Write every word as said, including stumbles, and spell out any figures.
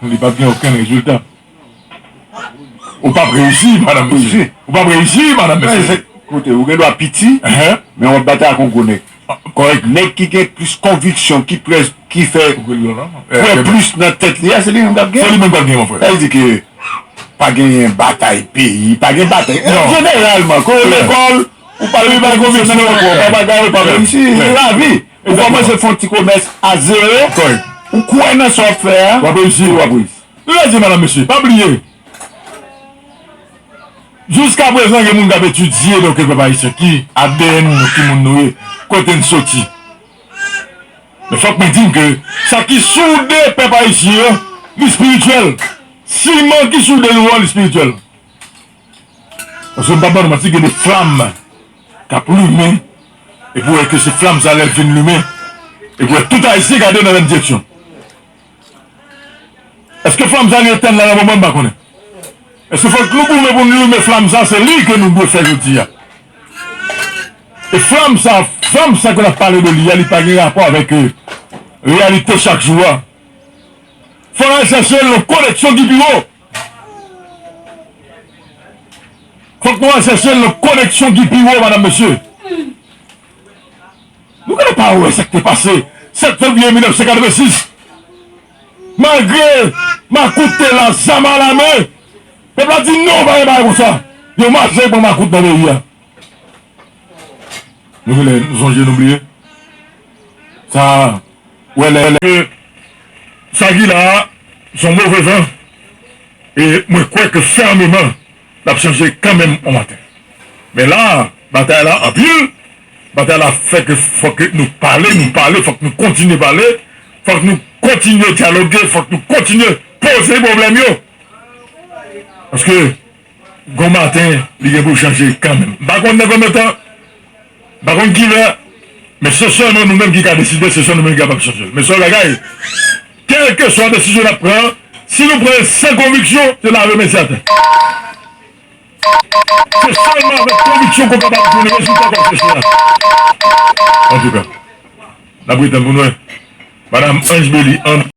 Li p ap gen okenn rezilta. Ou p ap reyisi, madanm mesye. Ou p ap reyisi, madanm mesye. Kote, ou gen dwa piti, men w ap batay ak yon gwo nèg. Kòrèk. Nèg ki gen plis konviksyon, ki plis, ki fè kwè plis nan tèt li a, se li menm k ap gen. Se li menm k ap gen, mon frè. Sa vle di ke pa genyen batay peyi, pa gen batay. Jeneralman, ke w lekòl, ou pa gen konviksyon ankò, pa bagay, ou pa reyisi, se lavi. Ou kòmanse fè yon ti komès a zewo, ou kwè nan sa w ap fè a, w ap reyisi, w ap reyisi. Mesye, madanm, mesye, pa bliye. Jiskaprezan, gen moun k ap etidye, donk, pèp ayisyen, ki A D N nou, ki moun nou ye, kote n soti. Men fòk mwen di n ke sa ki soude pèp ayisyen an, li espirityèl. Siman ki soude nou an, li espirityèl. Paske m p ap ba nou manti, gen de flanm k ap limen, epi w wè ke se flanm sa, lè l fin limen, epi w wè tout Ayisyen gade nan menm direksyon. Èske flanm sa li etèn la nan moman, m pa konnen. Èske fòk nou goumen pou nou limen flanm sa, se li ke nou dwe fè jodi a. E flanm sa, flanm sa ke n ap pale de li a, li pa gen rapò avèk, euh, reyalite chak jou a. Fò n al chèche l nan koneksyon ki pi wo. Fòk nou al chèche l nan koneksyon ki pi wo, madanm, mesye. Nou genlè pa wè sa k te pase sèt fevriye mil nèf san katrevensis. Malgre makout te la, zam alamen, pèp la di non, pa gen bagay konsa. Yo mache pran makout nan peyi a. Nou genlè nou sonje, nou bliye. Sa, wè lè, lè, sa ki la a, se yon move van. E mwen kwè ke fèmeman, l ap chanje kanmenm yon maten. Men la, batay la anpil. Batay la fè ke fòk nou pale, nou pale, fòk nou kontinye pale, fòk nou kontinye dyaloge, fòk nou kontinye poze pwoblèm yo. Paske, gon maten, li gen pou chanje kanmenm. M pa konn nan konbyen tan, m pa konn kilè, men se sèlman nou menm ki ka deside, se sèl nou menm ki kapab chanje l. Men se yon bagay, kèlkeswa desizyon n ap pran, si nou pran l san konviksyon, se lave men sou atè. Se sèlman avèk konviksyon ke w kapab jwenn rezilta w ap chèche a. Antouka, n ap ret tann pou n wè. Madanm Ange Belly, An-